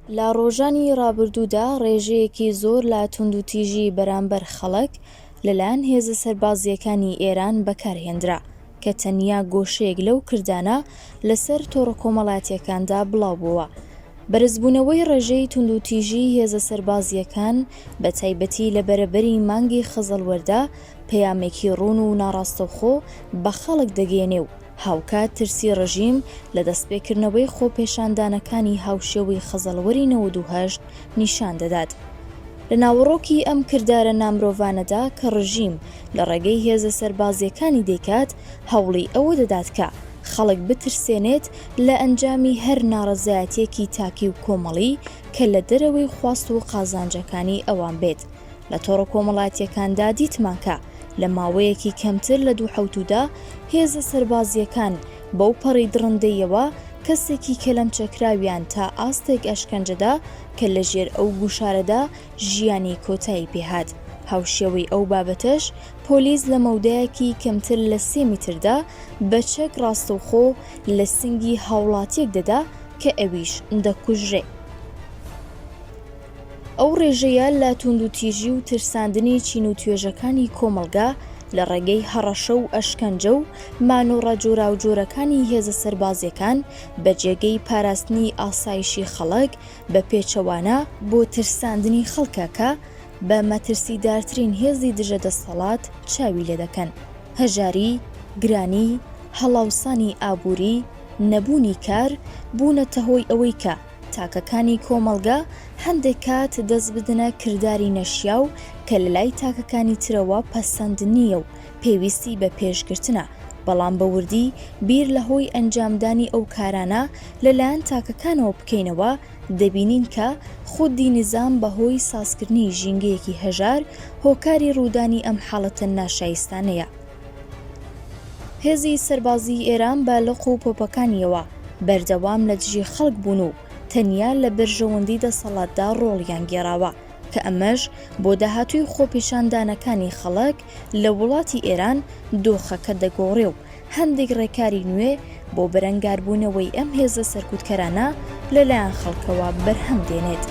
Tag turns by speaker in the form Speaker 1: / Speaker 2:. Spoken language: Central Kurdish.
Speaker 1: لە ڕۆژانی ڕابردوودا ڕێژەیەکی زۆر لە توندوتیژی بەرامبەر خەڵک لەلایەن هێزە سەربازییەکانی ئێران بەکارهێندرا کە تەنیا گۆشەیەک لەو کردانە لەسەر تۆڕە کۆمەڵاتییەکاندا بڵاوبۆوە. بەرزبوونەوەی ڕێژەی توندوتیژیی هێزە سەربازییەکان بە تایبەتی لە بەرەبەری مانگی خەزەڵوەردا پەیامێکی ڕوون و ناڕاستەوخۆ بە خەڵک دەگەیەنێ و هاوکات ترسی ڕژیم لە دەستپێکردنەوەی خۆپێشاندانەکانی هاوشێوەی خەزەڵوەری 98 نیشان دەدات. لە ناوەڕۆکی ئەم کردارە نامرۆڤانەدا کە ڕژیم لە ڕێگەی هێزە سەربازییەکانی دەیکات، هەوڵی ئەوە دەدات کە خەڵک بترسێنێت لە ئەنجامی هەر ناڕەزایەتییەکی تاکی و کۆمەڵی کە لە دەرەوەی خواست و قازانجەکانی ئەوان بێت. لە تۆڕە کۆمەڵاتییەکاندا دیتمان کە لە ماوەیەکی کەمتر لە دوو حەوتوودا هێزە سەربازییەکان بەو پەڕی دڕندەییەوە کەسێکی کەلەمچەکراویان تا ئاستێک ئەشکەنجەدا کە لەژێر ئەو گوشارەدا ژیانی کۆتایی پێهات. هاوشێوەی ئەو بابەتەش پۆلیس لە مەودایەکی کەمتر لە سێ میتردا بە چەک ڕاستەوخۆ لە سنگی هاوڵاتیەک دەدا کە ئەویش دەکوژرێ. ئەو ڕێژەیە لە توندوتیژی و ترساندنی چین و توێژەکانی کۆمەڵگا لە ڕێگەی هەڕەشە و ئەشکەنجە و مانۆڕە جۆراوجۆرەکانی هێزە سەربازیەکان بە جێگەی پاراستنی ئاسایشی خەڵک بە پێچەوانە بۆ ترساندنی خەڵکە کە بە مەترسیدارترین هێزی دژە دەستەڵات چاوی لێدەکەن. هەژاری، گرانی، هەڵاوسانی ئابووری، نەبوونی کار، بوونەتە هۆی ئەوەی کە تاکەکانی کۆمەڵگە هەندێک کات دەست بدنە کرداری نەشیاو کە لەلای تاکەکانی ترەوە پەسەند نییە و پێویستی بە پێشگرتنە، بەڵام بە وردی بیر لە هۆی ئەنجامدانی ئەو کارانە لەلایەن تاکەکانەوە بکەینەوە دەبینین کە خودی نیزام بە هۆی سازکردنی ژینگەیەکی هەژار هۆکاری ڕوودانی ئەم حاڵەتە ناشایستانەیە. هێزی سەربازیی ئێران بە لق و پۆپەکانیەوە بەردەوام لە دژی خەڵک بوون و تەنیا لە بەرژەوەندی دەسەڵاتدا ڕۆڵیان گێڕاوە کە ئەمەش بۆ داهاتووی خۆپیشاندانەکانی خەڵک لە وڵاتی ئێران دۆخەکە دەگۆڕێ و هەندێک ڕێکاری نوێ بۆ بەرەنگاربوونەوەی ئەم هێزە سەرکوتکەرانە لەلایەن خەڵکەوە بەرهەم دێنێت.